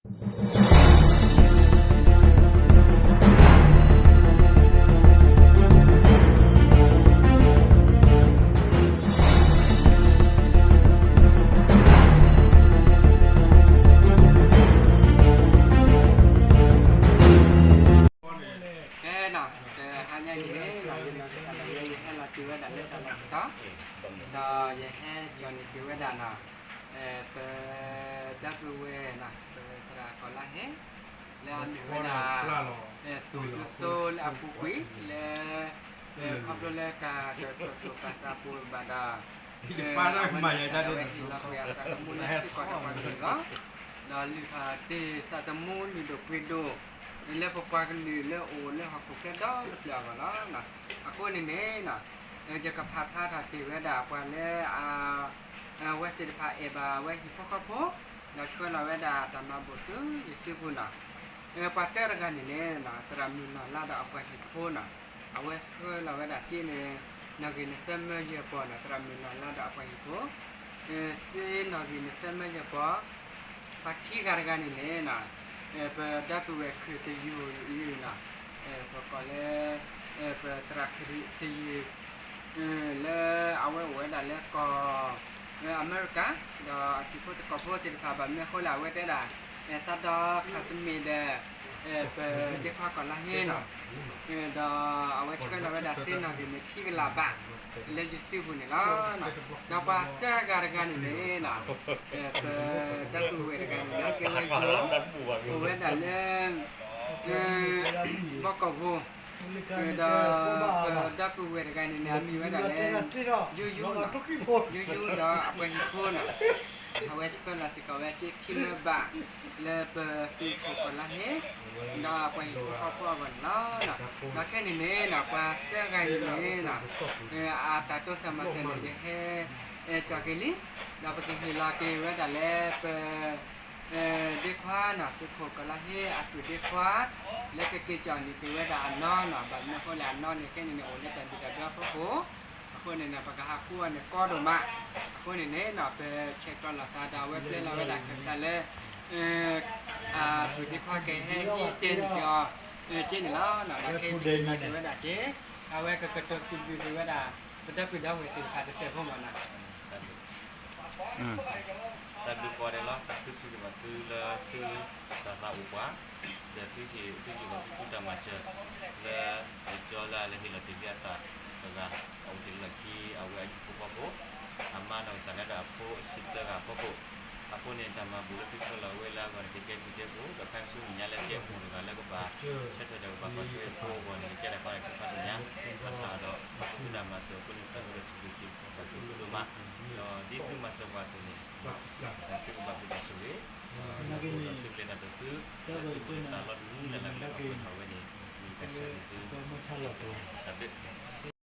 ကဲနီၤ, တဟါညါအံၤန့ၣ် ယနီၢ်ကစၢ်ဒၣ်ယဲ ယဟဲလီၤတုၤဝဲဒၣ်လၢတၢ်လီၢ်တတီၤ, ဒီးယဟဲကၠီၤန့ၢ်က့ၤဝဲဒၣ်နီၤ, ပဒီပုၢ်ဝဲၢ်နီၤ, ပသရၣ်ကီၢ်လါဟ့, လၢအမ့ၢ်ဝဲဒၣ် သူၣ်ဒိၣ်စိလၢအပူၤကွံာ်လၢ ခီဖျိလၢတၢ်တတီၢ်သူၣ်ပာ်သးပူၤဘၣ်ဒီး ပဝဲဒၣ်ဝဲဟ့ၣ်လီၤကွံာ်အသးသမူလၢထံကီၢ်ဒီးပှၤကလုာ်လီၤ. ဒီးလုၢ်ထီၣ်တ့ၢ်သးသမူလုၢ်ဒိၣ်ပှ့ၤဒိၣ် လၢပပှၤကလုာ်လၢအိၣ်လၢဟီၣ်ခိၣ်ချၢဒီတဖျၢၣ်အဂီၢ်လီၤ. အဃိန့ၣ်န့ၣ် ယကဖးဖျါထီၣ်တ့ၢ်ဝဲဒၣ်ပှၤလၢ အဝဲသ့ၣ်တဖၣ်အဲၣ်ဘၣ်ဝဲဟံၣ်ဖိဃီဖိ, ဒီးဆှၢလီၤဝဲဒၣ်တၢ်မၤဘူၣ်ဆူယစုပူၤနီၤ. ပှၤတၢတဂၤန့ၣ်န့ၣ် သရၣ်မုၢ်နီၢ်လါဒီးအပှၤဟံၣ်ဖိနီၤ, အဝဲဆှၢလီၤဝဲဒၣ်စ့န့ၣ် နီၣ်ဂံၢ်န့ၣ်သၢမၢယဲၢ်ပီၤနီၤ, သရၣ်မုၢ်နီၢ်လါဒီးအပှၤဟံၣ်ဖိ စ့နီၣ်ဂံၢ်န့ၣ်သၢမၢယဲၢ်ပီၤ, ပှၤခံဂၤတဂၤန့ၣ်န့ၣ် ပဒီပုၢ်ဝဲၢ်ခုၣ်တယုၢ်အံၤနီၤ, ပကိးလၢ ပသရၣ်ခုၣ်တယုၢ် လၢအဝဲအိၣ်ဝဲဒၣ်လၢကီၢ် အမဲရကၤ, ဒီးအတံၤဖိသကိးဖိသ့ၣ်တဖၣ် ဘၣ်မနုၤအဃိလဲၣ် အဝဲတဲဒၣ် သးဒီခၣ်စမ့ၣ်ဒီး ပဒ့ခွါကီၢ်လါဟ့နီၤ, ဒီးအဝဲဆှၢလီၤဝဲဒၣ်စ့နီၣ်ဂံၢ်န့ၣ်ခံကလးဘး လၢယစုပူၤန့ၣ်လီၤ. ဒီးပှၤသၢဂၤတဂၤန့ၣ်န့ၣ် ပဒီပုၢ်ဝဲၢ်တဂၤန့ၣ် အကဲဝဲယိၤ အိၣ်ဝဲဒၣ်လၢ ဘီကီၢ်ဖိ, ဒီးပဒီပုၢ်ဝဲၢ်တဂၤန့ၣ်န့ၣ် အမ့ၢ်ဝဲဒၣ်လၢ ယူယူနီၤ, ယူယူဒီးအပှၤဟံၣ်ဖိနီၤ, အဝဲဆှၢလီၤစ့ၢ်ကီးဝဲစ့ခံမၢဘး လၢပသုးခိၣ်ကီၢ်လါဟ့ ဒီးအပှၤဟံၣ်ဖိဃီဖိအဂီၢ်န့ၣ်လီၤ. ဒီးခဲန့ၣ်န့ၣ် ပှၤသၢဂၤအံၤန့ၣ် အတၢ်တိစၢၤမၤစၢၤန့ၣ် ယဟဲ ကၠီၤက့ၤလံ, ဒီးပကဟ့ၣ်လီၤက့ၤဝဲဒၣ်လၢပ ဒ့ခွါနီၤ, သုးခိၣ်ကီၢ်လါဟ့အသူၣ်ဒ့ခွါ လၢကက့ၤကၠီၤန့ၢ်က့ၤဝဲဒၣ်အနီၢ်နီၤ, ဘၣ်မနုၤအဃိလဲၣ် အနီၢ်န့ၣ်ခဲန့ၣ်န့ၣ် အိၣ်လၢတၢ်ဒုၣ်တၢ်ဒွါဖီခိၣ်, အဃိန့ၣ်န့ၣ် ပကဟးဃုအီၤန့ၣ်ကီဒိၣ်မး, အဃိန့ၣ်န့ၣ် ပဆဲးကျိးလိာ်သးဒီးအဝဲပျဲလီၤဝဲဒၣ်ခၢၣ်စးလၢ အသူၣ်ဒ့ခွါကဟဲဟံးတဲန့ၢ်က့ၤအီၤ က့န့ၣ်လီၤ. ခဲအံၤပဟ့ၣ်လီၤက့ၤဝဲဒၣ်က့ အဝဲကကတိၤစံးဘျုးက့ၤဝဲဒၣ် ပဒီပုၢ်ဒီဝဲၢ်သ့ၣ်တဖၣ်တစဲးဖိမးနီၤ. တၢ်ဘျုးကိးဂၤဒဲးလီၤ, တၢ်ခုစံးဘျုးဘၣ်သုလၢသုတၢ်သးအိၣ်ပှၤ, ဒီးသုဟ့ၣ်သုယုၢ်ဘၣ်သုသုတၢ်မၤစၢၤ လၢယကၠီလၢအလဲၤဟ့ၣ်လီၤတ့ၢ်လံအသးတဂၤ, အအိၣ်တ့ၢ်လၢခံအဝဲအဟံၣ်ဖိဃီဖိ, အမါနီၢ်ကစၢ်လၢဒီးအဖိအစံးသၢဂၤအဖီခိၣ်, အဃိန့ၣ် တၢ်မၤဘူၣ်လၢသုဆှၢလီၤဝဲလၢအဂီၢ်န့ၣ် ကကဲဘျုးကဲဖှိၣ်, ဒီးဖဲဆူမဲာ်ညါလၢကဲဖိတဂၤလၢကဘၣ်ဆၢထၢၣ်ဒီးကဘၣ်ကွၢ်ထွဲဖိအဂီၢ်န့ၣ် ကကဲတၢ်ကီတၢ်ခဲဖးဒိၣ်ညါ, ဘၣ်ဆၣ်ဒီး ပသုတၢ်မၤစၢၤအဃိန့ၣ် တၢ်ဘျုးဒီးစံးဘျုးက့ၤပှၤကလုာ်ဒိၣ်မး, ဒီးဒ်သုမၤစၢၤပှၤအသိးန့ၣ် သုကဘၣ်ဘျုးဘၣ်ဆိၣ်ဂ့ၤ, ဒီးသုကလဲၤတၢ်ဒီးသု, ဒီးသုကလဲၤတၢ်လီၤတနံၤလၢ်လၢ်ကပှဲၤထီၣ်ဝဲန့ၣ် မ့ၢ်တၢ်ဆၢဂ့ၤသု, တၢ်ဘျုး